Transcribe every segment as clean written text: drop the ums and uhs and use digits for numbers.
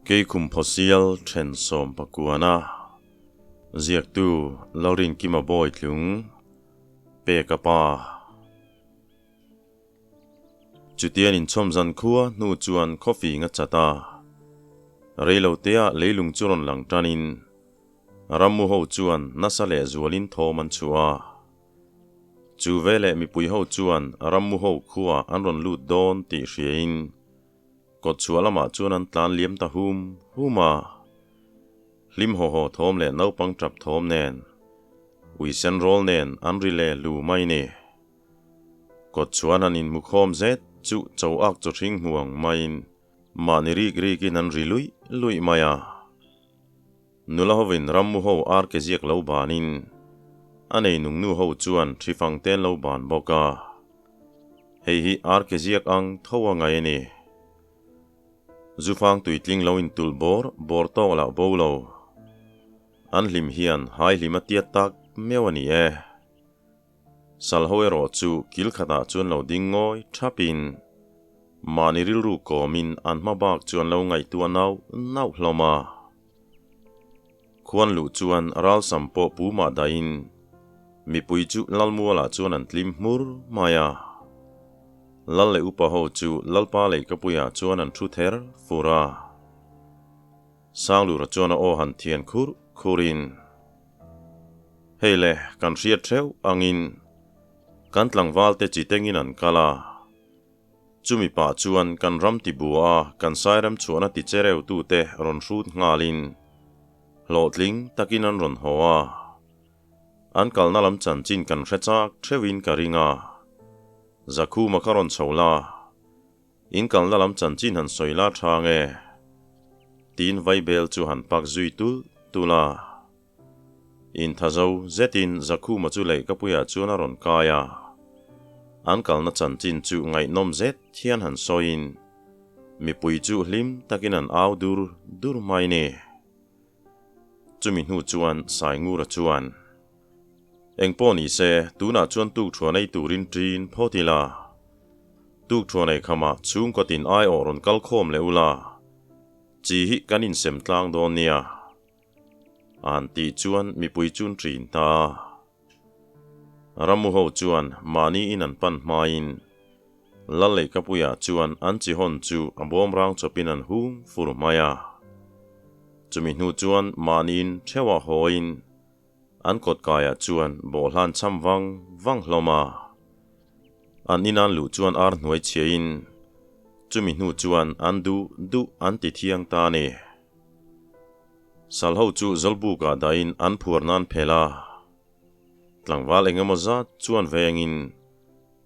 Keikhum Phawsial then sawmpakuana ziaktu Lalrinkima Bawitlung peka pa. Chutian inchhawm zan khua hnu chuan khawfing a chat a, reilotea leilung chu rawn lang tanin rammu ho chuan nasa leh zualin thawm an chhuah a. Chu veleh mipui ho chuan rammu ho khua an rawn lut dawn tih hriain Kawt chhuah lamah chuan an tlan liam ta hum hum a, hlim haw haw thawm leh naupang tap thawm nen, ui sen rawl nen an ri le lu mai ni. Kawt chhuan han inhmu khawm zet chu cho ak chaw hring hmu ang maiin mahni rik rikin an ri luih luih mai a. Nula hovin rammu ho ar ke ziak lo banin a nei nung nu ho chuan thi fang ten lo ban bawk a. Hei hi ar ke ziak ang tho a ngai a ni. Zufang tuitling lo intulh bawr bawr tawk lah bo lo. An hlim hian hai hlim a tiat tak meuh a ni e. Sal ho erawh chu kil khatah chuan lo ding ngawi thapin mahni rilru kawmin an hma bak chu an lo ngaihtuah nauh nauh hlawm a. Khuan luh chuan ralsam pawh pu mah dahin mipui chu Lalmualah chuan an tlim hmur mai a. Lal leh upa ho chu Lalpa leihkapuiah chuan an thu ther fur a. Sanglura chuan a aw han thian khur khurin, Hei le, kan hriat theuh angin kan tlangvalte chi tengin an kal a. Chumi pah chuan kan ram ti bua a kan sairam chhuahna ti che reutute rawn hrut nghalin hlawhtling takin an rawn haw a. An kalna lam chanchin kan hre chak theuhin ka ring a. Zakhuma kha rawn chho la, in kalna lam chanchin han sawi la tha nge? Tiin vaibel chu han pak zui tulh tulh a. Inthazo zetin Zakhuma chu leihkapuiah chuan a rawn kai a. An kalna chanchin chu ngaihnawm zet hian han sawiin mipui chu hlim takin an au dur dur mai ni. Chumi hnu chuan Saingura chuan, Engpawh ni se, tunah chuan tukthuan ei turin ṭin phawt ila. Tukthuan ei khamah chhungkaw tin aiawh rawn kal khawm leh ula, chi hi kan insem tlang dawn nia. An tih chuan mipui chun ṭin ta a. Ramu ho chuan mahni in an pan hmain Lal Leihkapuiah chuan an chi hawn chu a bawm rang chawpin an hung fur mai a. Chumi hnu chuan mahniin ṭheuhah hawiin an kawtkaiah chuan bawhhlan cham vang vang hlawm a. An in an luh chuan ar hnuai chhiain chumi hnu chuan an duh duh an ti thiang ta a ni. Sal ho chu Zawlbukah dahin an phuar nan phel a, tlangval eng emaw zat chuan vengin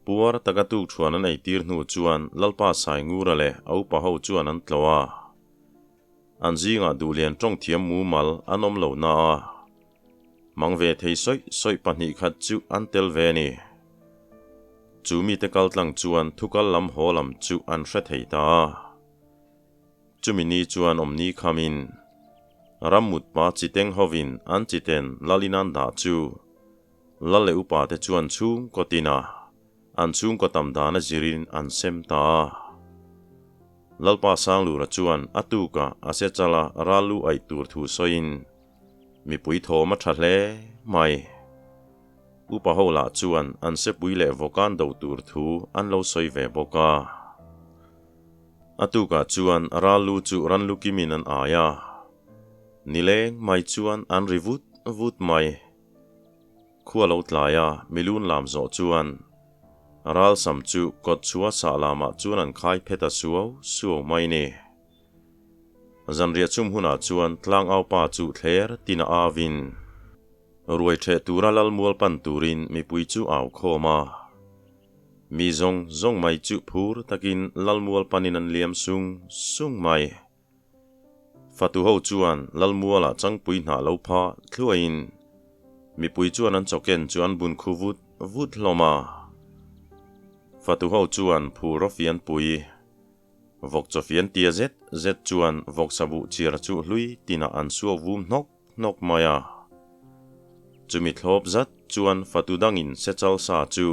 puar taka tukthuan an eitir hnu chuan Lalpa Saingura leh a upa ho chuan an tlawh a, an zingah duhlian tawng thiam mumal an awm lo na a, hmang ve thei sawih sawih pahnih khat chu an tel ve a ni. Chu mite kaltlang chuan thukal lam haw lam chu an hre thei ta a. Chumi ni chuan awmni khamin rammut pa chiteng hovin an chiten lalin an dah chu lal leh upa te chuan chhungkaw tina an chhungkaw tam dan a zirin an sem ta a. Lalpa Sanglura chuan a tukah a se chala ral lu aih tur thu sawiin mipui thawm a tha hle mai. Upa ho lah chuan an sepui leh vawkan do tur thu an lo sawi ve bawk a. A tukah chuan ral lu chu ran lu kimin an ai a, nileng mai chuan an ri vut vut mai. Khua lo tlai a, milun lam zawh chuan ral sam chu kawt chhuah sah lamah chuan an khai phet a suau suau mai ni. Zanriah chhum hunah chuan tlangaupa chu thler tin a avin ruai ṭheh tura lalmual pan turin mipui chu au khawm a. Mi zawng zawng mai chu phur takin Lalmual panin an liam sung sung mai. Fatu ho chuan Lalmualah changpui hnah lo pha thluaiin mipui chuan an chawken chu an bun khu vut vut hlawm a. Fatu ho chuan phur a fian pui. Vawk chaw fian tia zet zet chuan vawksa buh chir chu hlui tinah an suak vum hnawk hnawk mai a. Chumi thlawp zat chuan fatu dangin sechal sa chu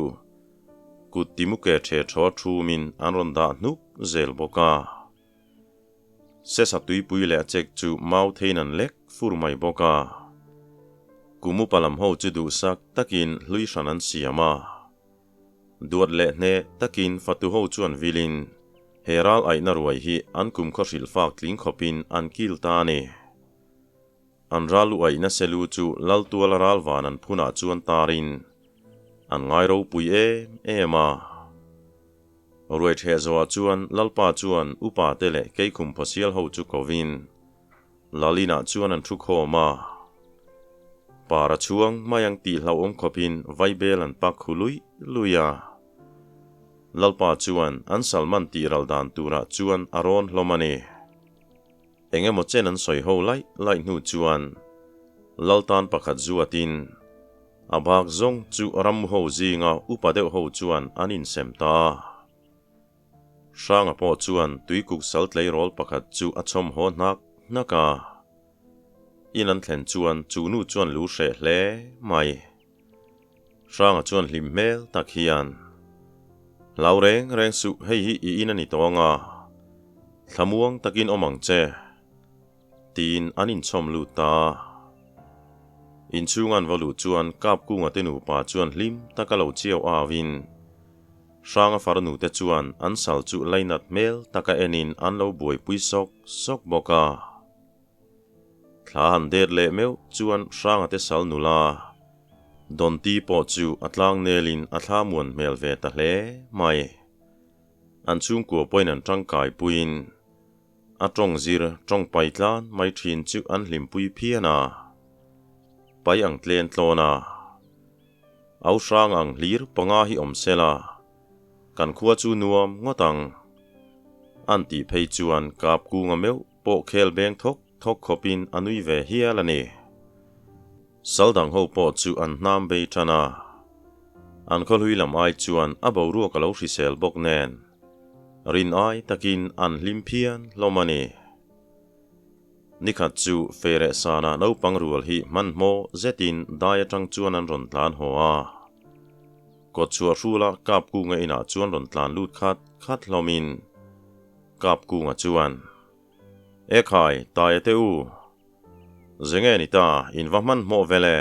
kut timuke ṭhe ṭhaw ṭhumin an rawn dah hnuk zel bawk a. Sesa tuipui leh a chek chu mau theiin an lek fur mai bawk a. Kum upa lam ho chu duhsak takin hlui hran an siam a. Duat leh hneh takin fatu ho chuan vilin he ral aihna ruai hi an kumkhaw hrilhfak tling khawpin an kil ta a ni. An ral u aihna selu chu Laltuala ral van an phunah chuan tarin an ngai ropui em em a. Ruai ṭheh zawhah chuan Lalpa chuan upa te leh keikhum phawsial ho chu kovin Lalinah chuan an thu khawm a. Para chhuang mai ang tih hlauhawm khawpin vaibel an pak khu luih luih a. Lalpa chuan an Salman tih ral dan turah chuan a rawn hlawm a ni. Eng emaw chen an sawi ho laih laih hnu chuan Laltan pakhat zuatin a bak zawng chu rammu ho zinga upa deuh ho chuan an insem ta a. Hranga pawh chuan tuikuk sal tleirawl pakhat chu a chhawm haw hnak hnak a. In an thlen chuan chu nu chuan lu hreh hle mai. Hranga chuan hlim hmel tak hian, Hlau reng reng suh, hei hi i in a ni tawh ang a, thlamuang takin awm ang che, tiin an inchhawm lut ta a. Inchhunga an va luh chuan Kapkunga te nupa chuan hlim taka lo chiau auin, Hranga farnu te chuan an sal chu lainat hmel taka enin an lo buaipui sawk sawk bawk a. Thla han det leh meuh chuan Hranga te sal nula Dawnti pawh chu a tlang nelin a thla muan hmel ve ta hle mai. An chhungkua pawhin an tangkai puiin a tawng zir tawng pai tlan mai thin chu an hlimpui phian a. Pai ang tlen tlawn a. Au hrang ang hlir panga hi awm sela kan khua chu nuam ngawt ang. An tih phei chuan Kapkunga meuh pawh khel beng thawk thawk khawpin a nui ve hial a ni. Sal dang ho pawh chu an hnam bei tan a, an khawhlui lam ai chuan a boruak a lo hrisel bawk nen, rin ai takin an hlim phian hlawm a ni. Nikhat chu Feireh sana naupang rual hi hmanhmawh zetin dai atang chuan an rawn tlan haw a. Kawtchhuah hrula Kapkunga inah chuan rawn tlan lut khat khat hlawmin, Kapkunga chuan, E khai, Taia te u, ze nge ni ta, in va hmanhmawh vel e?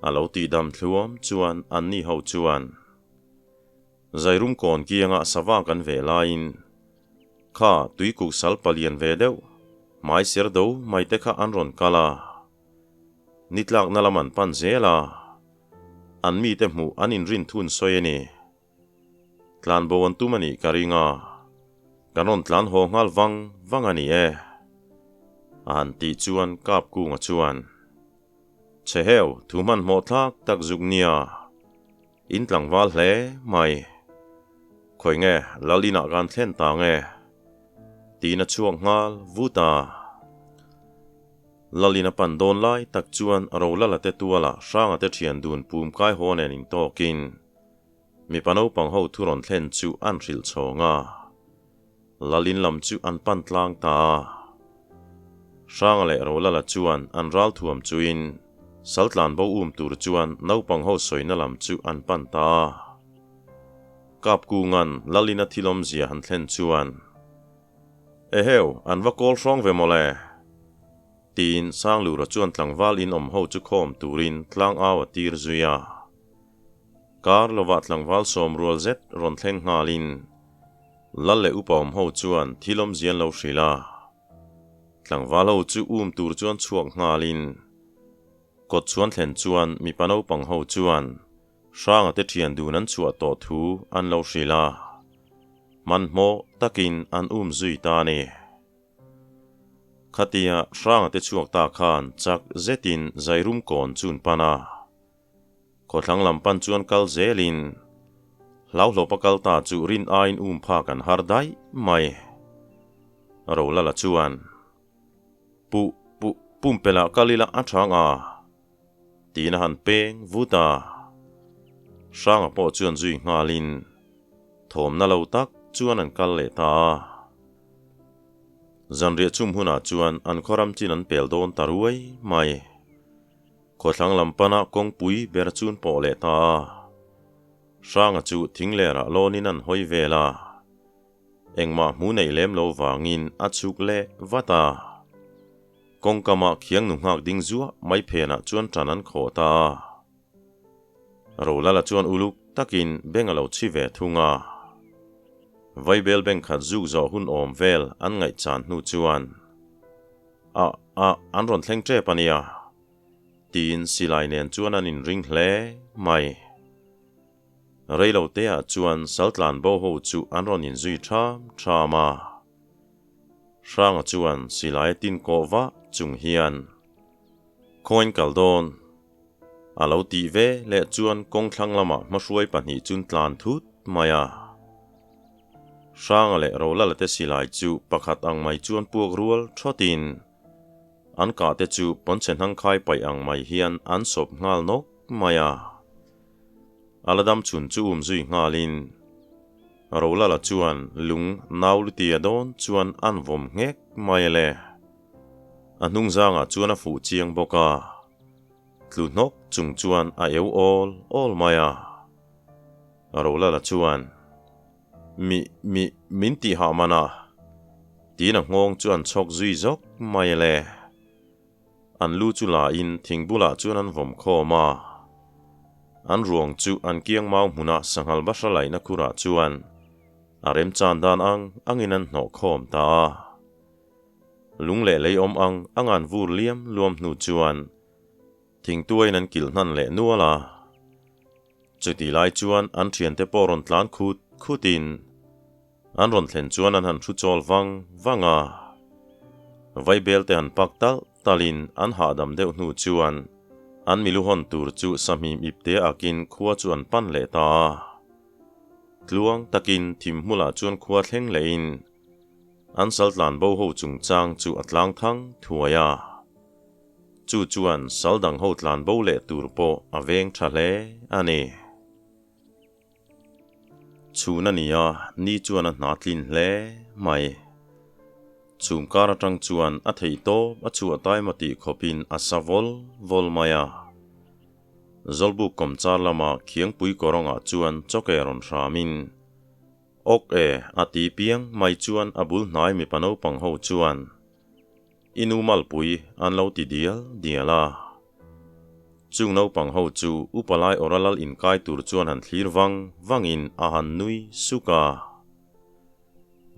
A lo tih dam thluam chuan anni ho chuan, Zairum kawn kianga sava kan veh laiin, kha tuikuk sal palian ve deuh, hmai ser do mai te kha an rawn kal a, ni tlakna lam an pan zel a, an mite hmuh an inrin thun sawi a ni. Tlanbo an tum a nih ka ring a, kan rawn tlan haw nghal vang vang a ni e, a han tih chuan Kapkunga chuan, Che heu, thu hmanhmawh thlak tak zuk nia, in tlangval hle mai. Khawi nge Lal inah kan thlen ta nge? tiin a chhuak nghal vut a. Lalin a pan dawn lai tak chuan Rolala te tualah Hranga te thian dun pum kai haw nen intawkin, Mipa naupang ho thu rawn thlen chu an hrilh chhawng a, Lalin lam chu an pan tlang ta a. Hranga leh Rolala chuan an ral thuam chuin Saltlan bo um tur chuan naupang ho sawina lam chu an pan ta a. Kapkunga'n Lalin a thil awmzia han thlen chuan, Eheu, an va kawl hrawng ve mawle! Tiin Sanglura chuan tlangval inawm ho chu khawm turin tlang au a tir zui a. Kar lovah tlangval sawm rual zet rawn thleng nghalin Lal leh upa awm ho chuan thil awmzia an lo hrilh a. Tlangval ho chu um tur chuan chhuak nghalin kawt chhuan thlen chuan mipa naupang ho chuan Hranga te thian dun an chhuah tawh thu an lo hrilh a. Hmanhmawh takin an um zui ta a ni. Khatia Hranga te chhuak ta khan chak zetin Zairum kawn chu an pan a. Khawthlang lam pan chuan kal zelin hlauhlawpa kal ta chu rin aiin um phak an har daih mai. Rolala chuan, Pu, pu, pumpelh kal ila a tha nga, tiin a han peng vut a. Hranga pawh chuan zui nghalin thawmna lo tak chuan an kal leh ta a. Zanriah chum hunah chuan an khawram chin an pel dawn ta ruai mai. Khawthlang lam pana kawngpui ber chun pawh leh ta a. Hranga chu thing lerah lawnin an hawi vel a. Engmah hmu neih lem lo vangin a chhuk leh vat a. Kawngkama khiang nu nghak ding zuah mai phenah chuan ṭan an khawh ta a. Rolala chuan uluk takin beng a lo chhi ve thung a. Vaibel beng khat zuk zawh hun awm vel an ngaihchan hnu chuan, A, a, an rawn thleng ṭep a nia, tiin silai nen chuan an inring hle mai. Reiloteah chuan Saltlan bo ho chu an rawn inzui ṭham ṭham a. Hranga chuan silai a tin kawh vah chung hian, Khawiin kal dawn? A lo tih ve leh chuan kawng thlang lamah hmahruai pahnih chun tlan thut mai a. Hranga leh Rolala te silai chu pakhat ang mai chuan puak rual thawtin an kah te chu pawnchhe hnangkhai paih ang mai hian an sawp nghal nawk mai a. A la dam chhun chu um zui nghalin Rolala chuan lung nau lutia dawn chuan an vawm nghek mai a le. A hnungzangah chuan a fuh chiang bawk a. Tlu hnawk chung chuan a eu awl awl mai a. Rolala chuan, Mi, mi, min tih hah man a, tiin a nghawng chu an chhawk zui zawk mai a le. An lu chu la in thing bulah chuan an vawm khawm a. An ruang chu an kiang mau hmunah sanghal bahra laihna khurah chuan a remchan dan ang angin an hnawh khawm ta a. Lung leh lei awm ang ang an vur liam luam hnu chuan thingtuaiin an kilh hnan leh nual a. Chutih lai chuan an thiante pawh rawn tlan khut khutin an rawn thlen chuan an han thu chawl vang vang a. Vaibel te han pak talh talhin an hahdam deuh hnu chuan an milu hawn tur chu sahmim ipte akin khua chu an pan leh ta a. Tluang takin thim hmulah chuan khua thleng lehin An sal tlan bo ho chungchang chu a tlang thang thuai a. Chu chuan sal dang ho tlan bo leh tur pawh a veng tha hle a ni. Chhun a ni a, ni chuan a hna tlin hle mai. Chhum kar atang chuan a theih tawp a chhuah taima tih khawpin a sa vawl vawl mai a. Zawlbuk kawmchar lama Khiangpui kawrawngah chuan chawke rawn hramin Awk e, a ti piang mai chuan a bul hnai mipa naupang ho chuan i nu malpui an lo ti dial dial a. Chung naupang ho chu upa lai awra lal inkai tur chuan han thlir vang vangin a han nui suk a.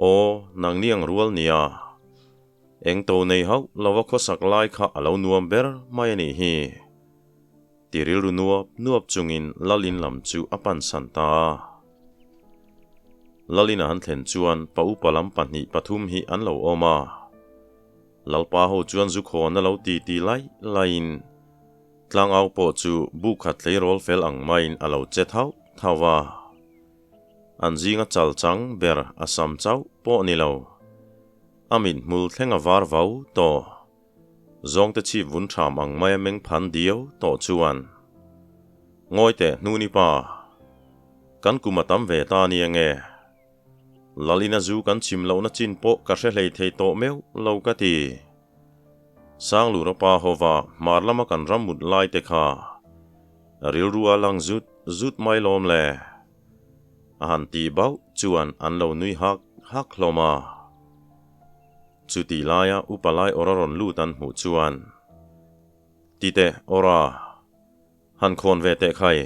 Aw, nangni ang rual nia. Eng to nei hauh lova khawsak lai kha a lo nuam ber mai a nih hi. Ti rilru nuap nuap chungin Lalin lam chu a pansan ta a. Lalin a han thlen chuan pa upa lam pahnih pathum hi an lo awm a. Lalpa ho chuan zu khawn a lo ti ti laih laihin tlangau pawh chu bu khat tleirawl fel ang maiin a lo che thauh thauh a. An zinga chal chang ber a sam chauh pawh ni lo. A mithmul thleng a var vau tawh. Zawngte chhip vun ṭham ang maia meng phan diau tawh chuan, Ngawi teh hnuni pa, kan kum a tam ve ta a nia nge? Lalina zu kan chim lohna chin pawh ka hre hlei thei tawh meuh lo ka ti. Sanglura pa hova hmar lama kan ram mut lai te kha rilru a lang zut zut mai lawm le. A han tih bauh chuan an lo nui hak hak hlawm a. Chutih laia upa lai awra rawn lut an hmuh chuan, Ti teh, awra, han khawn ve teh khai.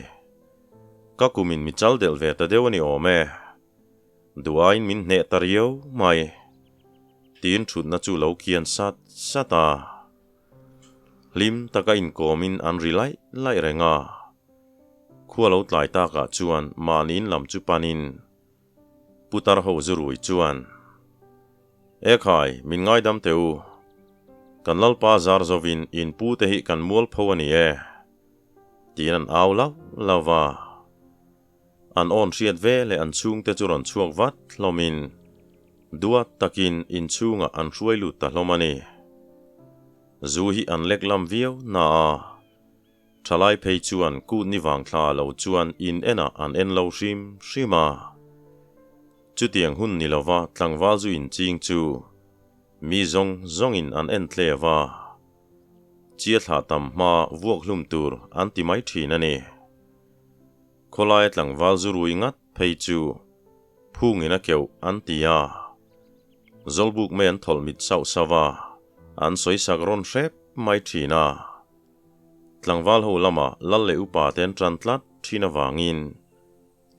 Ka kumin mi chal delh ve ta deuh a ni awm e. Duhaiin min hneh ta riau mai. Tiin thutna chu lo kian sat sat a. Hlim taka inkawmin an ri laih laih reng a. Khua lo tlai takah chuan mahniin lam chu panin, Putar ho zu rui chuan, E khai, min ngaidam teh u. Kan Lalpa zar zovin in pu te hi kan mual pho a ni e, tiin an au lauh lauh va. An awn hriat ve leh an chhungte chu rawn chhuak vat hlawmin duat takin inchhungah an hruai lut ta hlawm a ni. Zu hi an lek lam viau na a. Thalai phei chuan kut ni vang thla lo chuan in enah an en lo hrim hrim a. Chutiang hun ni lova tlangval zu inching chu mi zawng zawngin an en tlev a. Chia thlah tam hma vuak hlum tur an ti mai thin a ni. Khawlaia tlangval zu rui ngat phei chu. Phungin a keuh an ti a. Zawlbuk mai an thawlh mit sauh sauh a, an sawisak rawn hrep mai thin a. Tlangval ho lama lal leh upa te an tan tlat thin avangin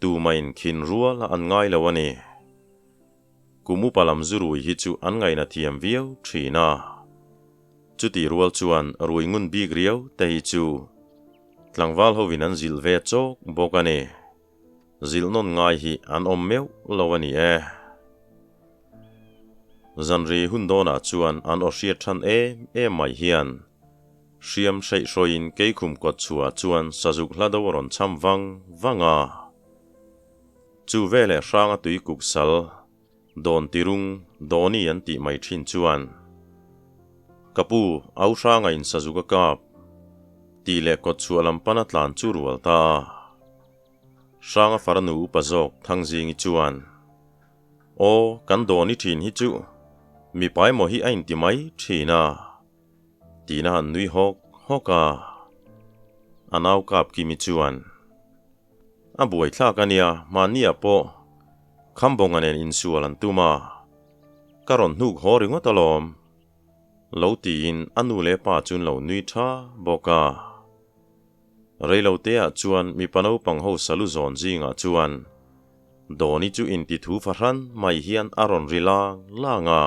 tumahin khin rual a an ngai lo a ni. Kum upa lam zu rui hi chu an ngaihna thiam viau thin a. Chutih rual chuan rui ngun bik riau te hi chu tlangval hovin an zilh ve chawk bawk a ni. Zilh nawn ngai hi an awm meuh lo a ni e. Zanri hun dawnah chuan an aw hriat than em em mai hian hriam hreih hrawiin keikhum kawt chhuah chuan sazuk hla do a rawn cham vang vang a. Chu veleh hranga tui kuk sal Dawn tirung, Dawni an tih mai thin chuan, Ka pu, au hranga in sazuk a kap, tih leh kawt chhuah lam pana tlan chu rual ta a. Hranga farnu upa zawk Thangzingi chuan, Aw, kan Dawni thin hi chu mipa emaw hi a inti mai thin a, tiin a han nui hawk hawk a. A nau kap Kimi chuan, A buaithlak a nia, mahniah pawh Khambawnga nen insual an tum a, ka rawn hnuk haw ringawt alawm, lo tiin a nu leh pa chu an lo nui tha bawk a. Reiloteah chuan mipa naupang ho salu zawn zingah chuan Dawni chu inti thu fahran mai hian a rawn ri lang lang a.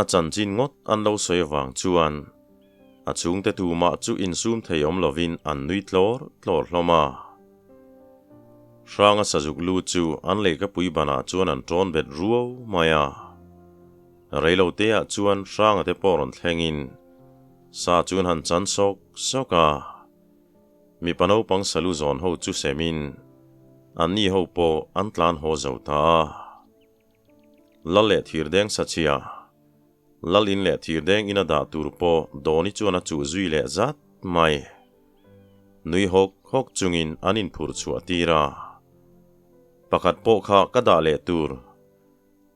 A chanchin ngawt an lo sawi avang chuan a chhungte tumah chu insum thei awm lovin an nui tlawr tlawr hlawm a. Hranga sazuk lu chu an lehkapui banah chuan an ṭawn bet ruau mai a. Reiloteah chuan Hranga te pawh rawn thlengin sa chu an han chan sawk sawk a. Mipa naupang salu zawn ho chu semin anni ho pawh an tlan haw zo ta a. Lal leh thirdeng sachhia, Lal in leh thirdeng ina dah tur pawh Dawni chuan a chuh zui leh zat mai. Nui hawk hawk chungin an inphurh chhuah tir a. Pakhat pawh kha ka dah leh tur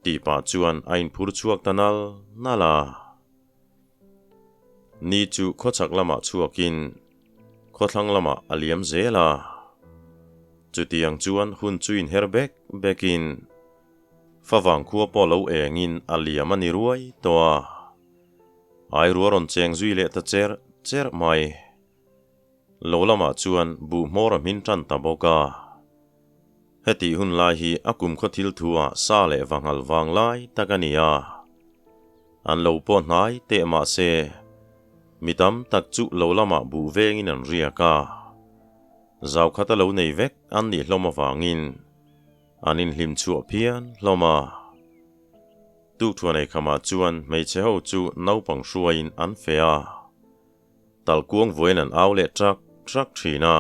tih pah chuan a inphur chhuak ta nal nal a. Ni chu khawchhak lamah chhuakin khawthlang lamah a liam zel a. Chutiang chuan hun chu inher bek bekin favang khua pawh lo engin a liam a ni ruai tawh a. Airua rawn cheng zui leh ta cher cher mai. Lo lamah chuan buh hmawr a hmin tan ta bawk a. Hetih hun lai hi a kumkhaw thil thu ah sa leh vanghal vang lai tak a ni a. An lo pawh hnai teh mah se, mi tam tak chu lo lamah buh vengin an riak a. Zau khat a lo nei vek an nih hlawm avangin an inhlim chhuah phian hlawm a. Tukthuan eikhamah chuan hmeichhe ho chu naupang hruaiin an feh a. Talkuang vuain an au leh trak trak thin a.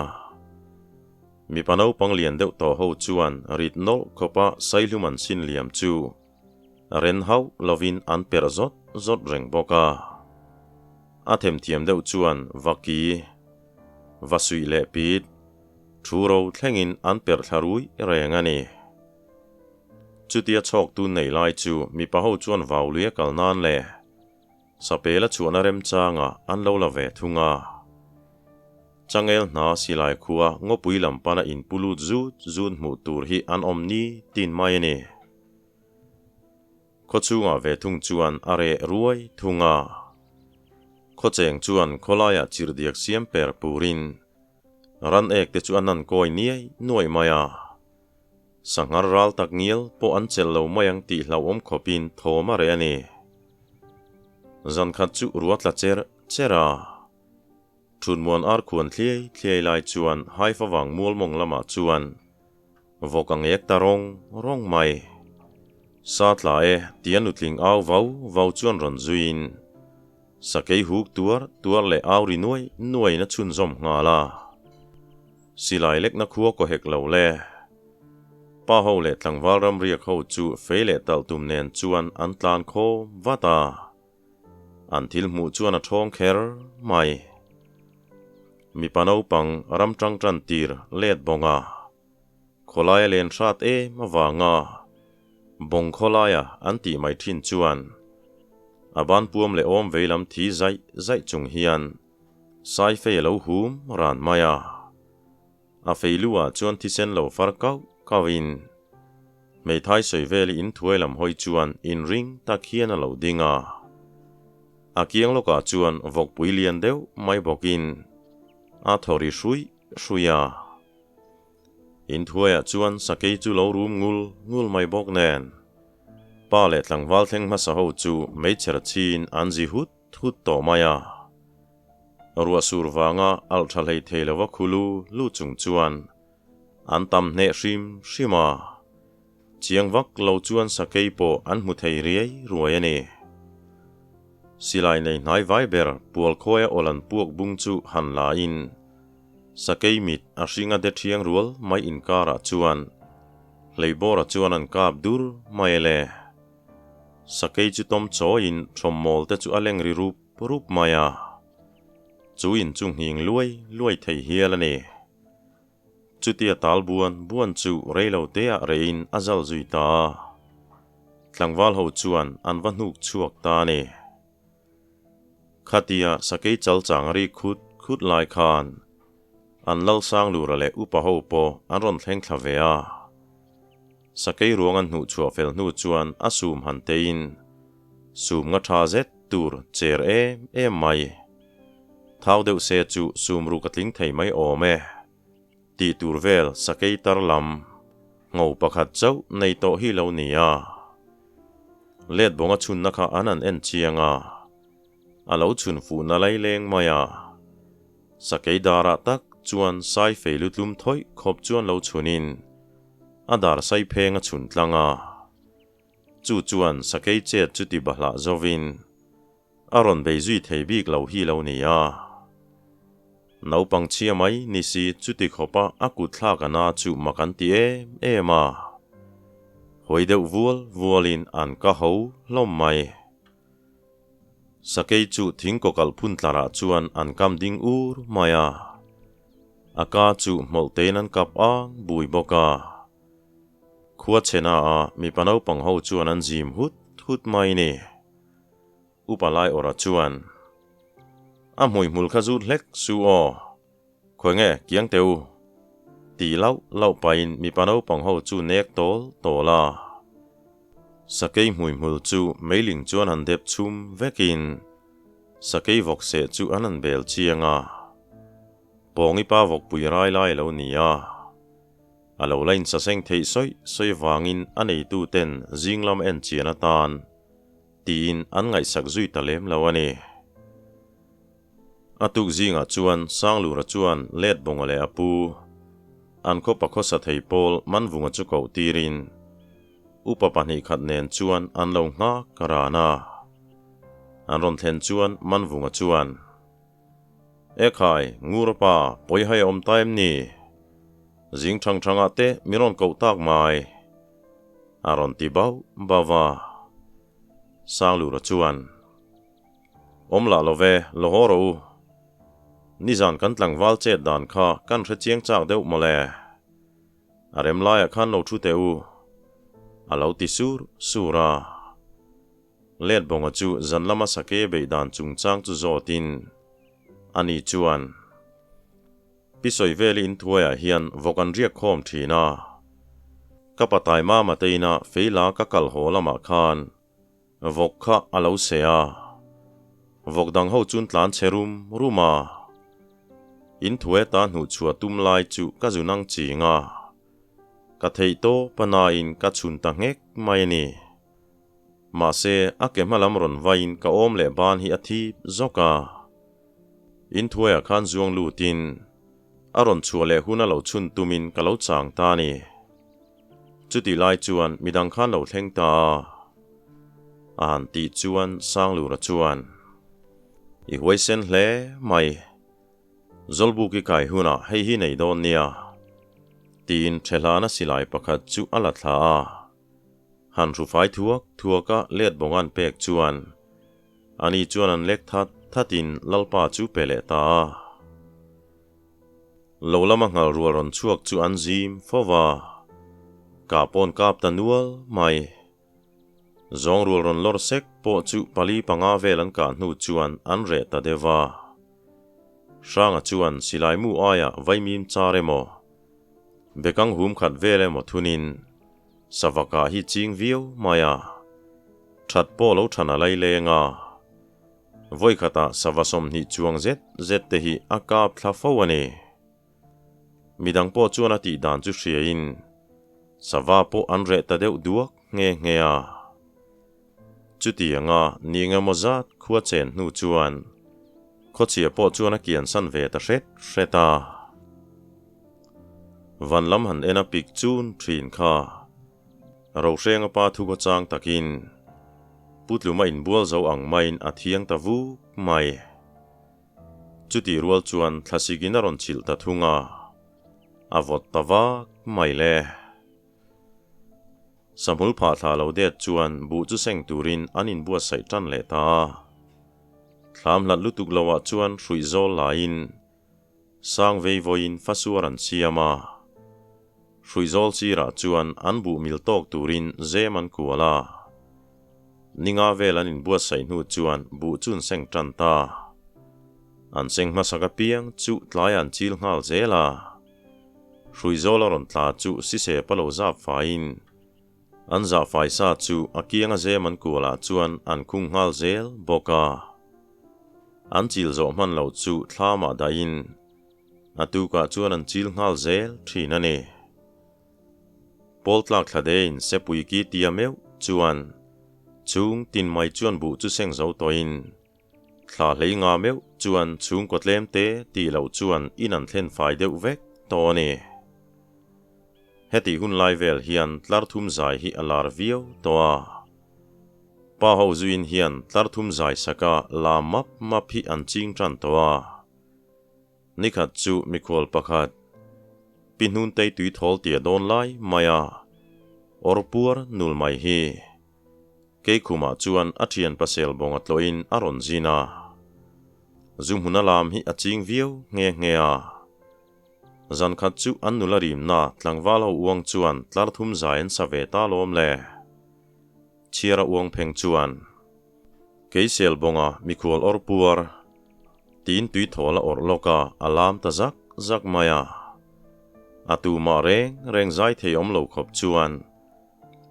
Mipa naupang lian deuh tawh ho chuan rit nawlh khawpa saihlum an sin liam chu ren hauh lovin an perh zawt zawt reng bawk a. A themthiam deuh chuan vaki, va suih leh pit, thu ro thlengin an perh thla rui reng a ni. Chutia chhawktu nei lai chu mipa ho chuan vauluia kal nan leh Sapel a chhuahna remchangah an lo la ve thung a. Changel hna silai khua ngawpui lam pana inpu lut zut zut hmuh tur hi an awm ni tin mai a ni. Khawchhungah ve thung chuan a reh ruai thung a. Khawcheng chuan khawlaiah chirhdiak siam per purin ran ek te chu a nan kawi niai nuai mai a. Sanghar ral tak ngial pawh an chelh lo mai ang tih hlauhawm khawpin thawm a reh a ni. Zan khat chu ruah tla cher cher a. Thutmuan ar khuan thliai thliai lai chuan Haifa vang mual mawng lamah chuan vawk a ngek ta rawng rawng mai. Sa tla e tia nutling au vau vau chuan rawn zuiin Sakei huk tuar tuar leh au ri nuai nuaiin a chhunzawm nghal a. Silai lekna khua kaw hek lo le. Pa ho leh tlangval ramriak ho chu fei leh talh tum nen chuan an tlan khawm vat a. An thil hmuh chuan a thawng kher mai. Mipa naupang ram tang tan tir let bawng a. Khawlaia len hrat em avanga bawng khawlaia an tih mai thin chuan a ban puam leh awm vei lam thi zaih zaih chung hian Saifei a lo hum ran mai a. A fei lu ah chuan thisen lo far kauh kauh in. Hmeithai Sawiveli inthuai lam hawi chuan inring tak hian a lo ding a. A kiang lawkah chuan vawkpui lian deuh mai bawkin a thaw ri hruih hruih a. Inthuaiah chuan sakei chu lo rum ngul ngul mai bawk nen pa leh tlangval thleng hmasa ho chu meichher chhin an zi hut hut tawh mai a. Ruah sur vanga alh tha hlei thei lova khulu lu chung chuan an tam hneh hrim hrim a, chiang vak lo chuan sakei pawh an hmu thei riai ruai a ni. Silai nei hnai vai ber Pualkhawia awl an puak bung chu han la in sakei mit a hringa de thiang rual mai inkarah chuan Hleibawra chuan an kap dur mai le. Sakei chu tawm chawiin thawmmawl te chu a leng ri rup rup mai a, chu in chu nghing luai luai thei hial a ni. Chutia tal buan buan chu rei lo te ah reiin a zal zui ta a, tlangval ho chuan an va hnuk chhuak ta a ni. Khatia sakei chal chang a ri khut khut lai khan an Lalsanglura leh upa ho pawh an rawn thleng thla ve a. Sakei ruang an hnuh chhuah fel hnu chuan a sum han teiin sum nga tha zet tur cher em em mai. Thau deuh se chu sum ruk a tling thei mai awm e. Tih tur vel sakei tar lam ngho pakhat chauh nei tawh hi lo ni a. Let bawnga chhunna kha an han en chiang a, a lo chhun fuhna lai leng mai a. Sakei darah tak chuan sai fei lutlum thawih khawp chuan lo chhunin a dar sai pheng a chhun tlang a. Chu chuan sakei chet chu ti bahlah zovin a rawn bei zui thei bik lo hi lo ni a. Naupang chhia mai ni si chuti khawpa a kut thlak a na chu mak an ti em em a. Hawi deuh vual vualin an ka ho hlawm mai. Sakei chu thing kawkalh phun tlarah chuan an kam ding ur mai a. A ka chu hmawlh tein an kap ang bui bawk a. Khua chhena a mipa naupang ho chuan an zim hut hut mai ni. Upa Laiawra chuan, A hmuihmul kha zut hlek su aw. Khawi nge kiang teh u? Ti lauh lauh pahin mipa naupang ho chu nek tawl tawl a. Sakei hmuihmul chu meiling chuan han dep chhum vekin sakei vawk seh chu an han bel chiang a. Pawngi pa vawkpui rai lai a lo ni a. A lo la insaseng theih sawi sawi vangin a neitu ten zing lam en chian atan tiin an ngaihsak zui ta lem lo a ni. A tuk zingah chuan Sanglura chuan Letbawnga leh a pu, an khawpa khawsa thei pawl Manvunga chu koh tirin upa 2 khat nen chuan an lo nghak ka ran a. An rawn thlen chuan Manvunga chuan, Ekhai, Ngurapa, pawihai a awm ta em ni? Zing thang thangah te min rawn koh tak mai. A rawn ti bauh bauh a. Sanglura chuan. Awm lah lo ve, lo haw rawh u. Nizan kan tlangval chet dan kha kan hre chiang chak deuh mawle. A rem laiah khan lo thu teh u. A lo ti sur sur a. Letbawnga chu zan lama sake beih dan chungchang chu zawtin ani chuan, Pi Sawiveli inthuaiah hian vawk an riak khawm thin a. Ka patai mama te ina feila ka kal haw lamah khan Vawk kha a lo seh a, vawk dang ho chun tlan chhe rum rum a. In thuai ata hnuh chhuah tum lai chu ka zu nang ching a, ka theih tawp a nain ka chhun ta nghek mai a ni. Mahse, a ke hma lam rawn vaiin ka awm leh ban hi a thip zawk a. In thuaiah khan zuang lutin a rawn chhuah leh hun a lo chhun tumin ka lo chang ta a ni. Chutih lai chuan midang khan lo thleng ta a, a han tih chuan Sanglura chuan, I huaisen hle mai, Zawlbuk i kai hunah hei hi nei dawn nia, tiin Thelhana silai pakhat chu a la thla a. Han hrufai thuak thuaka let bawngan pek chuan ani chuan an lek that thatin Lalpa chu pe leh ta a. Lo lama nghal rual rawn chhuak chu an zim fo va, kah pawn kap ta nual mai. Zawng rual rawn lawr sek pawh chu pali panga vel an kah hnu chuan an reh ta deuh va. Hranga chuan silai mu aiah vaimim char emaw, bekang hum khat vel emaw thunin. Sava kah hi ching viau mai a, that pawh lo than a lai leng a. Vawikhatah sava 20 chuang zet zet te hi a kap thla fo a ni. Midang pawh chuan a tih dan chu hriain sava pawh an reh ta deuh duak nghe nghe a. Chutianga ni engemaw zat khua chen hnu chuan khawchhia pawh chuan a kiansan ve ta hret hret a. Van lam han en a pik chun thin kha. Rohrenga pa thu khaw chang takin Putluma inbual zo ang maiin a thiang ta vuk mai. Chutih rual chuan thlasikin a rawn chhilh ta thung a, a vawt ta vak mai le. Sahmul phah thla lo det chuan buh chu seng turin an inbuatsaih tan leh ta a. Thlam hlat lutuk loah chuan hruih zawl laiin sang vei vawiin fasuar an siam a. Hruih zawl sirah chuan an buh mil tawk turin zem an kual a. Ninga vel an inbuatsaih hnu chuan buh chu an seng tan ta. An seng hmasak apiang chu tlaiah an chil nghal zel a. Hruizawl a rawn tla chu sisep a lo zap faiin an zah fai sa chu a kianga zem an kualah chuan an khung nghal zel bawk a. An chil zawh hman loh chu thlamah dahin a tukah chuan an chil nghal zel thin a ni. Pawl tlak thla dein sepui ki tia meuh chuan chung tin mai chuan buh chu seng zo tawhin Thla hlei nga meuh chuan chhungkaw tlem te tih loh chuan in an thlen fai deuh vek tawh a ni. Hetih hun lai vel hian tlar thum zai hi a lar viau tawh a. Pa ho zuin hian tlar thum zai saka la map map hi an ching tan tawh a. Nikhat chu mikhual pakhat, Pi Hnuntei tui thawl tia dawn lai mai a, awr puar nul mai hi. Keikhumah chuan a thian pasel bawnga tlawhin a rawn zin a. Zu hmuna lam hi a ching viau nghe nghe a. Zan khat chu an nula rimna tlangval ho uang chuan tlar thum zai an sa ve ta lawm le. Chhiara uang pheng chuan, Keisel bawnga mikhual awr puar, tiin tui thawl a awrh lawk a, a lam ta zak zak mai a. A tumah reng reng zai thei awm lo khawp chuan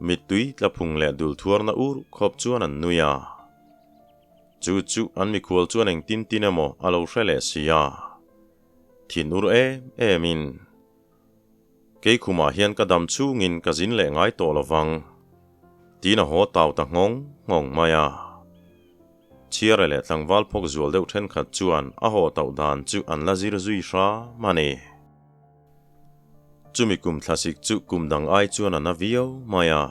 Mittui tla phung leh dul thuarna ur khawp chuan an nui a. Chu chu an mikhual chuan engtin tin emaw a lo hre leh si a. Thin ur em emin, Kei khumah hian ka dam chhungin ka zin leh ngai tawh lo vang, tiin a haw tau ta nghawng nghawng mai a. Chhiara leh tlangval phawk zual deuh thenkhat chuan a haw tauh dan chu an la zir zui hram a ni. Chumi kum thlasik chu kum dang ai chuan a na viau mai a,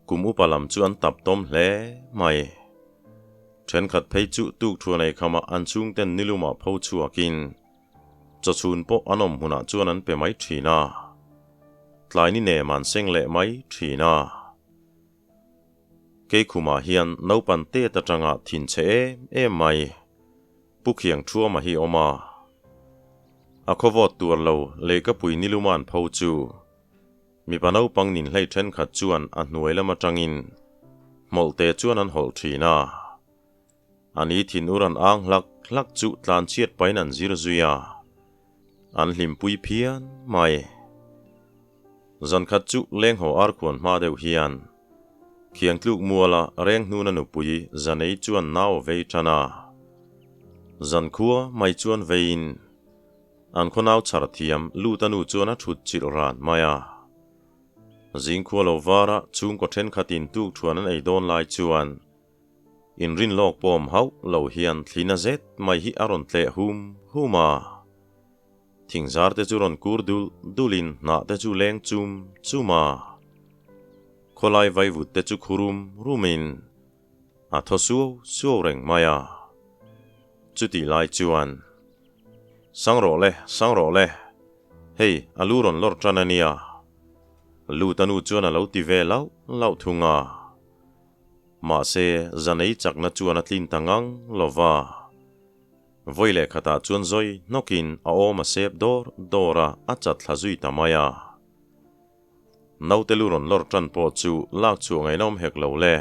kum upa lam chu an tap tawm hle mai. Thenkhat phei chu tuk thuan ei khamah an chhungten nilumah pho chhuakin chawchhun pawh an awm hmunah chuan an pe mai thin a, tlai ni nem an seng leh mai thin a. Keikhumah hian naupan tet atanga thinchhe em em mai. Pu Khiang Thuama hi awm a. A khawvawt tuar lo Leikapui Niluman pho chu mipa naupang nin hlei thenkhat chuan a hnuai lam atangin hmawlhte chuan an hawlh thin a. A ni thinur an ang hlak hlak chu tlanchhiat pahin an zir zui a. An hlimpui phian mai. Zankhat chu lenghaw arkhuan hma deuh hian Khiangtluk muala Renghnuna nupui Zanei chuan nau a vei tan a. Zankhua mai chuan veiin an khaw nau chhar thiam Luta nu chuan a thut chilh ran mai a. Zingkhua lo vara chhungkaw thenkhatin tuk thuan an ei dawn lai chuan Inrin lawk pawm hauh lo hian thlina zet mai hi a rawn tleh hum hum a. Thingzar te chu rawn kur dul dulin hnah te chu leng chum chum a. Khawlai vaivut te chu khu rum rumin a thaw suau suau reng mai a. Chutih lai chuan, Sang rawh le, sang rawh le, hei a lu rawn lawr tan a nia, Luta nu chuan a lo ti ve lauh lauh thung a. Mahse, zanei chakna chuan a tlin ta ngang lo va. Vawi leh khatah chuan zawi hnawkin a awm a sep dawr dawr a, a chat thla zui ta mai a. Naute lu rawn lawr tan pawh chu lak chhuah ngaihna awm hek lo le.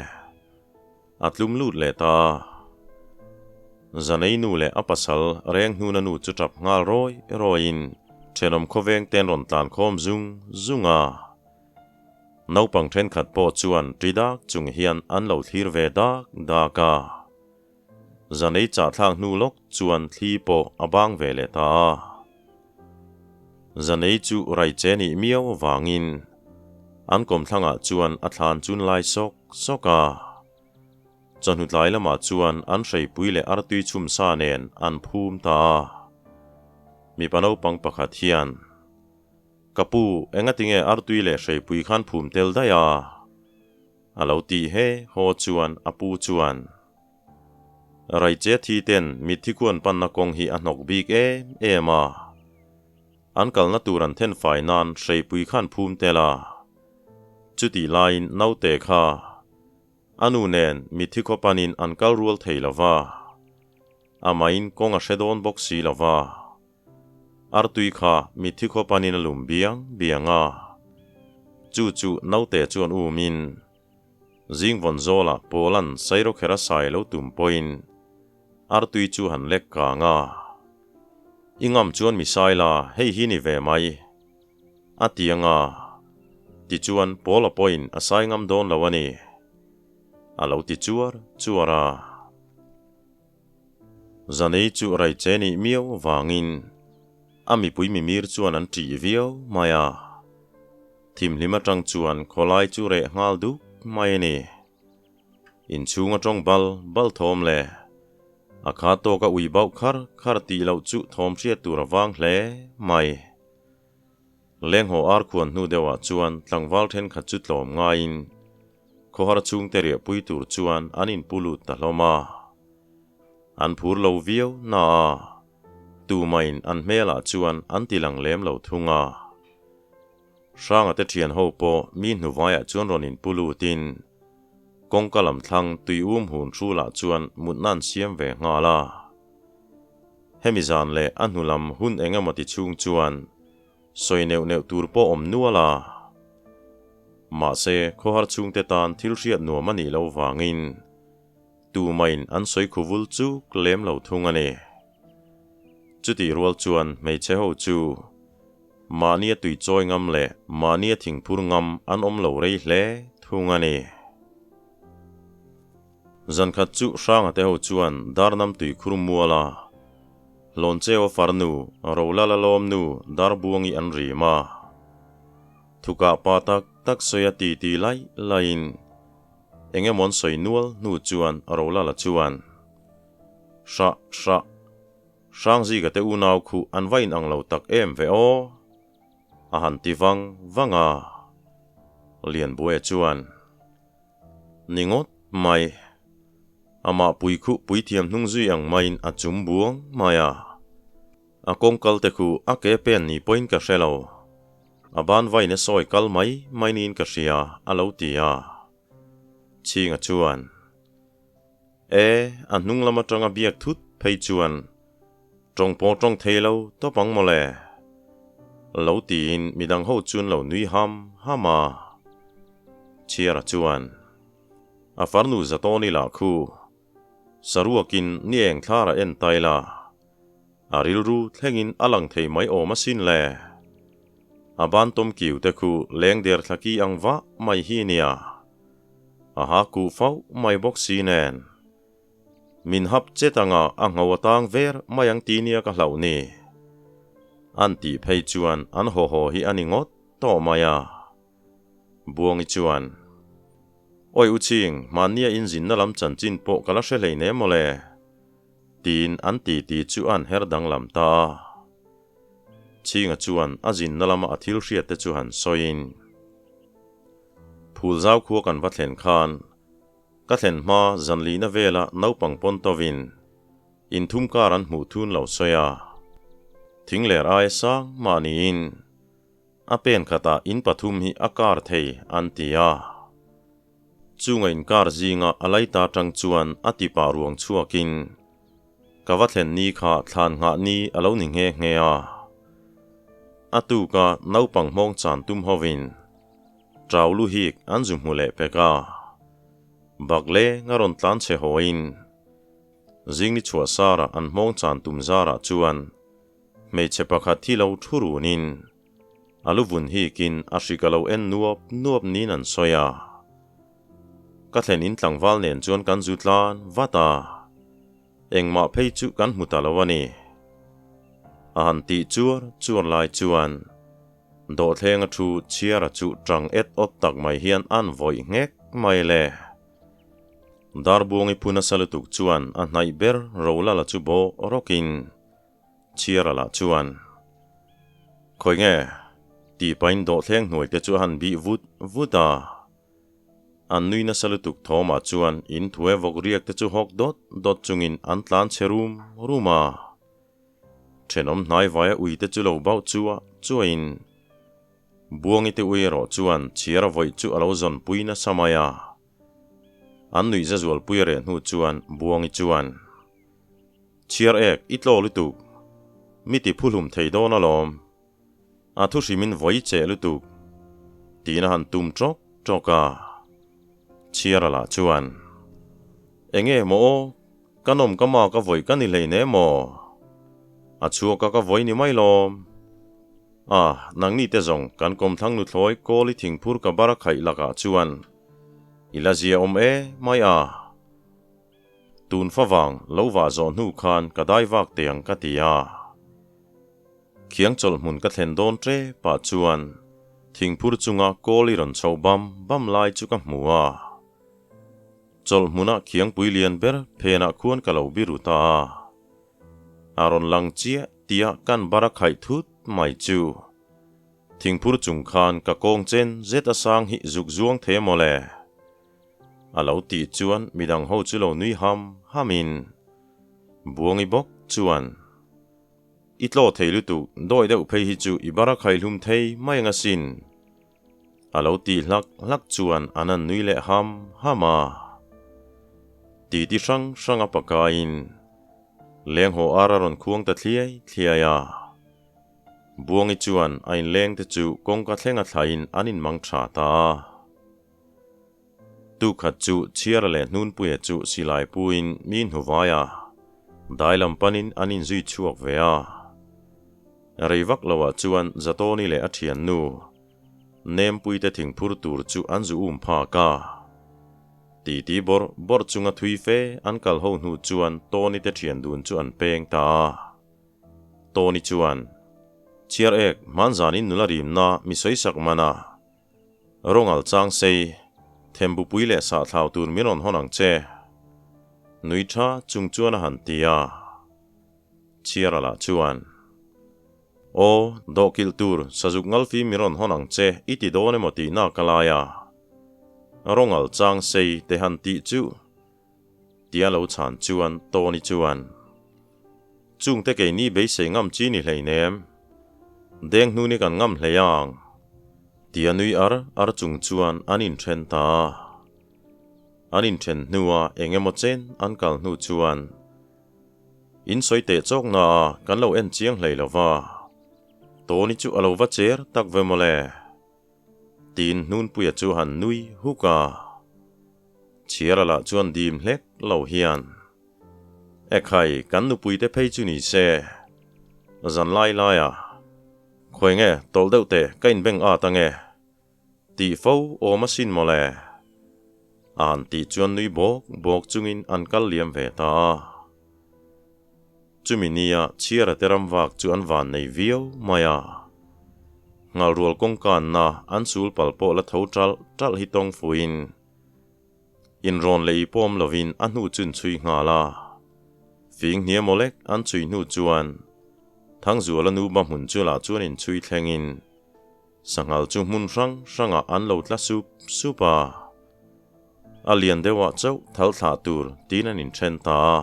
A tlum lut leh ta a. Zanei nu leh a pasal Renghnuna nu chu tap nghal rawi rawiin thenawm khawveng ten rawn tlan khawm zung zung a. Naupang thenkhat pawh chuan ṭi dak chung hian an lo thlir ve dak dak a. Zanei chahthlak hnu lawk chuan thli pawh a bang ve leh ta a. Zanei chu raiche nih miau avangin an kawmthlangah chuan a thlan chun lai sawk sawk a. Chawhnu tlai lamah chuan an hreipui leh artui chhumsa nen an phum ta a. Mipa naupang pakhat hian, Ka pu, engatinge artui leh hreipui khan phum tel daih a? A lo tih he haw chuan a pu chuan, Raiche thi ten mitthi kuan panna kawng hi a hnawk bik em em a. An kalna tur an then fai nan hreipui khan phum tel a. Chutih laiin naute kha A nu nen mitthi khaw panin an kal rual thei lo va, amahin kawng a hre dawn bawk si lo va. Artui kha mitthi khaw panin a lum biang biang a, chu chu naute chuan umin zingvawn zawlah Pawla'n Sairawkherh a sai lo tum pawhin artui chu han lek kang a, I ngam chuan mi sai la, hei hi ni ve mai. A ti anga, tichuan Paula pawhin a sai ngam dawn lo a ni, a lo ti chuar chuar a. Zanei chu raiche nih miau vangin a mipui mimir chuan an ṭih viau mai a. Thimhlim aṭang chuan khawlai chu reh nghal duk mai a ni. Inchhung aṭawng bal bal thawm le. A kha tawk a ui bauh khar khar tih loh chu thawm hriat tur a vang hle mai. Lenghaw ar khuan hnu deuhah chuan tlangval thenkhat chu tlawm ngaiin khawhar chhungte riahpui tur chuan an inpu lut ta hlawm a. An phur lo viau na a, tumahin an hmelah chuan an ti lang lem lo thung a. Hranga te thian ho pawh mi hnuvaiah chuan rawn inpu lutin kawngka lam thlang tui um hun hrulah chuan mutna an siam ve nghal a. Hemi zan leh a hnu lam hun eng emaw ti chhung chuan sawi neuh neuh tur pawh awm nual a. Mahse, khawhar chhungte tan thil hriat nuam a nih loh vangin tumain an sawi khu vul chuk lem lo thung a ni. Chutih rual chuan hmeichhe ho chu mahnia tui chawi ngam leh mahnia thingphur ngam an awm lo rei hle thung a ni. Zankhat chu Hranga te ho chuan Darnam tuikhur muala Hlawncheu a farnu Rolala lawmnu Darbuangi an rim a. Thukah pa tak tak sawi a ti ti laih laihin eng emaw an sawi nual hnu chuan Rolala chuan Hrah hrah, Hrangzika te unau khuh an va inang lo tak em ve aw? a han ti vang vang a. Lianbuaia chuan. Ni ngawt mai. Amah pui khuh puithiam hnung zui ang maiin a chum buang mai a. A kawng kal te khu a ke pen ni pawhin ka hre lo. A ban vain a sawi kal mai mai niin ka hria, a lo ti a. Chhinga chuan, E, a hnung lam atanga biak thut phei chuan tawng pawh tawng thei lo tawp ang mawle. Lo tiin midang ho chuan lo nui ham ham a. Chhiara chuan, A farnu Zatawni lah khu saruakin ni eng thlar a en tai la, a rilru thlengin a lang thei mai awm asin le. A ban tawm kiu te khu leng der thla ki ang vah mai hi nia. A ha kuh fauh mai bawk si nen. Min hap chet anga a ngho a tang ver mai ang ti nia ka hlauh ni. An tih phei chuan an haw haw hi a ni ngawt tawh mai a. Buangi chuan, Awi u Ching, mahnia inzinna lam chanchin pawh ka la hre hlei nem mawle. Tiin an titi chu a an her danglam ta a. Chhinga chuan a zinna lama a thil hriatte chu han sawiin, Phulzau khua kan va thlen khan, Ka thlen hma zanlihna vela naupang pawn tovin inthum kar an hmuh thun lo sawi a, thing ler aia sang mah niin a pen khatah in pathum hi a kar thei an ti a. Chunga inkar zinga a laita tang chuan a tipah ruang chhuakin ka va thlen ni kha thlan nghah ni a lo ni nghe nghe a. A tuka naupang hmawng chan tum hovin Chau lu hik an zu hmu leh pek a. Bak leng a rawn tlan chhe hawiin zingni chhuah sarah an hmawng chan tum zarah chuan hmeichhe pakhat thi lo thu runin. A lu vun hikin a hrik a lo en nuap nuap niin an sawi a. Ka thlen in tlangval nen chuan kan zu tlan vat a, engmah phei chu kan hmu ta lo a ni. A han tih chuar chuar lai chuan dawhthlenga thu chhiara chu tang et awt tak mai hian an vawih nghek mai le. Darbuangi phu nasa lutuk chuan a hnaih ber Rolala chu bawh rawkin Chhiara lah chuan, Khawi nge? tih pahin dawhthleng hnuai te chu a han bih vut vut a. An nui nasa lutuk thawmah chuan in thue vawk riak te chu hawk dawt dawt chungin an tlan chhe rum rum a. Thenawm hnai vaia ui te chu lo bauh chuah chuahin Buangi te ui erawh chuan Chhiara vawih chu a lo zawnpui nasa mai a. An nuih za zualpui a reh hnu chuan Buangi chuan, Chhiar ek, i tlaw lutuk. Mi ti phuhlum thei dawn alawm. A thu hrimin vawi cheh lutuk. Tiin a han tum ṭawk ṭawk a. Chhiara lah chuan, Enge maw aw, ka nawm ka ma ka vawi ka ni hleinem maw? A chhuak a ka vawi ni mai lawm. A, nangni te zawng kan kawmthlang nuthlawi kawl i thingphur ka bar a khaih lakah chuan i la zia awm e mai a. Tun favang lo vah zawh hnu khan ka dai vak teh ang ka ti a. Khiang chawlh hmun ka thlen dawn ṭe pah chuan thingphur chunga kawl i rawn chho bam bam lai chu ka hmu a. Chawlh hmunah khiangpui lian ber phenah khuan ka lo biru ta a. A rawn lang chiah tia kan bar a khaih thut mai chu. Thingphur chung khan ka kawng chen zet a sang hi zuk zuang thei maw le? A lo tih chuan midang ho chu lo nui ham ham in Buangi bawk chuan I tlaw thei lutuk dawi deuh phei hi chu i bar a khaihlum thei mai ang asin. A lo tih hlak hlak chuan an han nui leh ham ham a. Titi hrang hrang a pakaiin leng haw ar a rawn khuang ta thliai thliai a. Buangi chuan a inleng te chu kawngka thleng a thlaiin an inmang tha ta a. Tukhat chu Chhiara leh Hnunpuia chu silai puin mi hnuvai a, dai lam panin an inzui chhuak ve a. Rei vak loah chuan Zatawni leh a thiannu Nempuite thingphur tur chu an zu um phak a. Titi bawrh bawrh chunga thui fe an kal ho hnu chuan Tawni te thian dun chu an peng ta a. Tawni chuan, Chhiar ek, hmanzanin nula rimna mi sawisak man a. Rongal chang sei, thembupui leh sahthlau tur min rawn hawn ang che. Nui tha chung chuan a han ti a. Chhiara lah chuan, Aw, dawhkilh tur sazuk ngalfi min rawn hawn ang che i ti dawn emaw tihna ka lai a. Rongal chang sei te han tih chu. Tia lo chhan chuan Tony chuan, Chungte keini beisei ngam chi ni hleinem, deng hnu ni kan ngam hlei ang, tia nui ar ar chung chuan an inthen ta a. An inthen hnua eng emaw chen an kal hnu chuan, In sawi teh chawk na a kan lo en chiang hlei lo va, Tony chu a lo va cher tak ve mawle. Tiin Hnunpuia chu han nui huk a. Chhiara lah chuan dim hlek lo hian, Ekhai, kan nupuite phei chu ni se, zan lai laia khawi nge tawlh deuh teh ka inbeng at ange tih fo awm asin mawle. A han tih chuan nui bawk bawk chungin an kal liam ve ta a. Chumi nia Chhiara te ram vak chu an van nei viau mai a. Nghalrual kawngkanna an sul pal pawh la tho ṭalh ṭalh hi tawng fuin inrawn leh i pawm lovin a hnu chun chhui nghal a. Fing hniam aw lek an chhui hnu chuan Thangzuala nu ba hmun chu lah chuan inchhui thlengin Sanghal chu hmun hrang hrangah an lo tla sup sup a. A lian deuhah chauh thal thlah tur tiin an inthen ta a.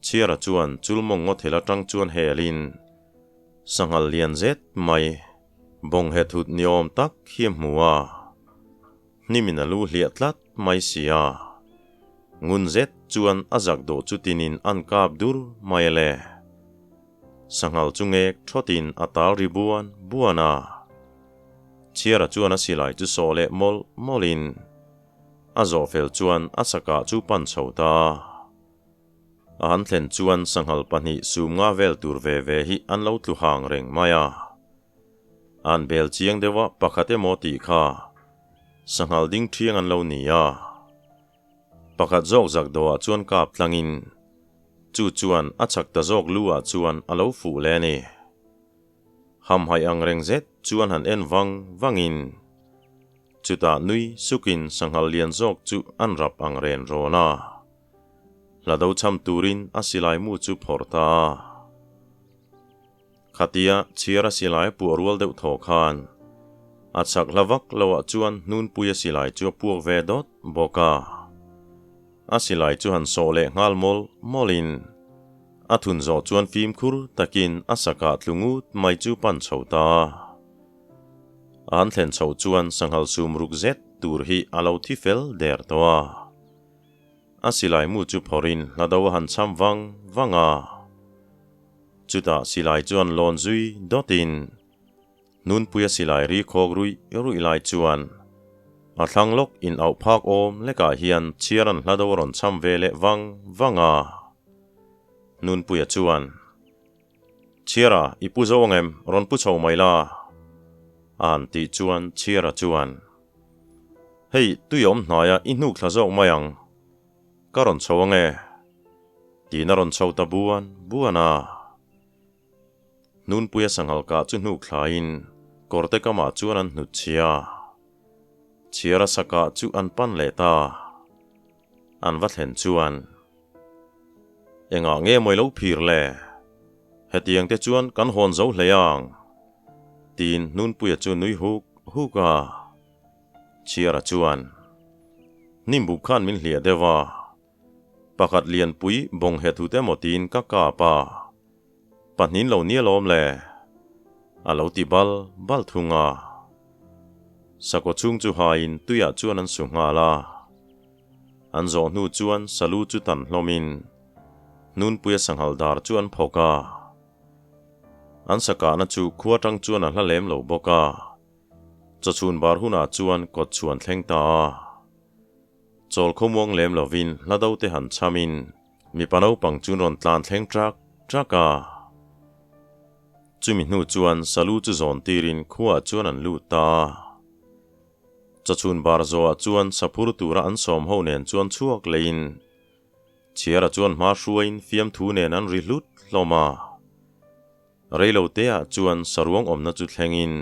Chhiara chuan chulmawng ngaw thel atang chuan helin sanghal lian zet mai bawng he thut ni awm tak hi a hmu a, hnimin a lu hliah tlat mai si a. Ngun zet chuan a zak dawh chu tinin an kap dur mai a le. Sanghal chu ngek thawtin a tal ri buan buan a. Chhiara chuan a silai chu sawh leh mawlh mawlhin a zawh fel chuan a sakah chu pan chho ta a. A han thlen chuan sanghal pahnih sum nga vel tur ve ve hi an lo tlu hang reng mai a. An bel chiang deuh a, pakhat emaw tih kha sanghal ding ṭhiang an lo ni a. Pakhat zawk zak dawhah chuan kap tlangin chu chuan a chak ta zawk lu ah chuan a lo fuh leh a ni. Hamhaih ang reng zet chuan han en vang vangin chutah nui sukin sanghal lian zawk chu an rap ang ren rawn a. Hlado cham turin a silai mu chu phawrh ta a. Khatia chhiar a silai a puah rual deuh thaw khan a chak hla vak loah chuan hnunpui a silai chu a puak ve dawt bawk a. A silai chu han sawh leh nghal mawlh mawlhin a thun zawh chuan fimkhur takin a sakah tlu ngut mai chu pan chho ta a. An thlen chhoh chuan sanghal sum ruk zet tur hi a lo thi fel der tawh a. A silai mu chu phawrhin hlado a han cham vang vang a. Chutah silai chuan lawn zui dawtin Nunpuia silai ri khawk ruih ruih lai chuan a thlang lawk in auh phak awm lekah hian chhiar an hlado a rawn cham ve leh vang vang a. Nunpuia chuan, Chhiara, i pu zo ang em? Rawn pu chho mai la. A han tih chuan Chhiara chuan, Hei, tui awm hnaia i hnuk thla zawk mai ang. Ka rawn chho ang e. Tiin a rawn chho ta buan buan a. Hnunpuia sanghal kah chu hnuk thlaiin kawrte kamah chuan an hnut chhia. Chhiara sakah chu an pan leh ta. An va thlen chuan, Engah nge mawi lo phir le? Hetiang te chuan kan hawn zo hlei ang, tiin Hnunpuia chu nui huk huk a. Chhiara chuan, Hnimbuk khan min hliah deuh a, pakhat lianpui bawng het hut emaw tiin ka kap a, pahnin lo nia lawm le, a lo ti bal bal thung a. Sakawt chhung chu haiin tuiah chuan an su nghal a. An zawh hnu chuan salu chu tan hlawmin Hnunpuia sanghal dar chu an phawk a. An sakahna chu khua tang chuan a hla lem lo bawk a. Chawchhun bar hunah chuan kawt chhuan thleng ta a. Chawl khawmuang lem lovin hla do te han chhamin mipa naupang chu rawn tlan thleng ṭak ṭak a. Chumi hnu chuan salu chu zawn tirin khuaah chuan an lut ta a. Chawchhun bar zawhah chuan saphur tura an sawm ho nen chuan chhuak leiin chhiara chuan hma hruaiin fiamthu nen an ri hlut hlawm a. Reilo teah chuan saruang awmna chu thlengin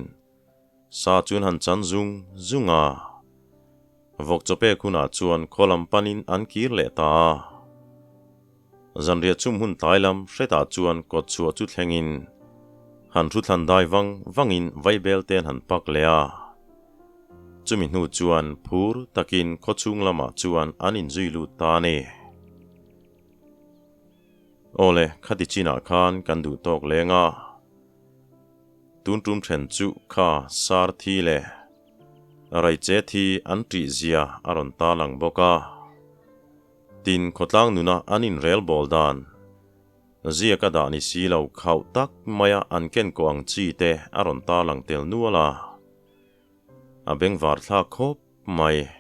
sa chuan han chan zung zung a. Vawk chaw pek hunah chuan khaw lam panin an kir leh ta a. Zanriah chhum hun tlai lam hretah chuan kawt chhuah chu thlengin han thu thlan dai vang vangin vaibel te an han pak leh a. Chumi hnu chuan phur takin khaw chhung lamah chuan an inzui lut ta a ni. Awle, khati chinah khan kan duh tawk leng a, tun tum then chu kha sar thi leh raiche thi an ṭih zia a rawn ta lang bawk a. Tin, khawtlang nuna an inrel bawl dan ziak a dah ni si lo khauh tak maia an ken kawh ang chi te a rawn ta lang tel nual a, a bengvar thlak khawp mai.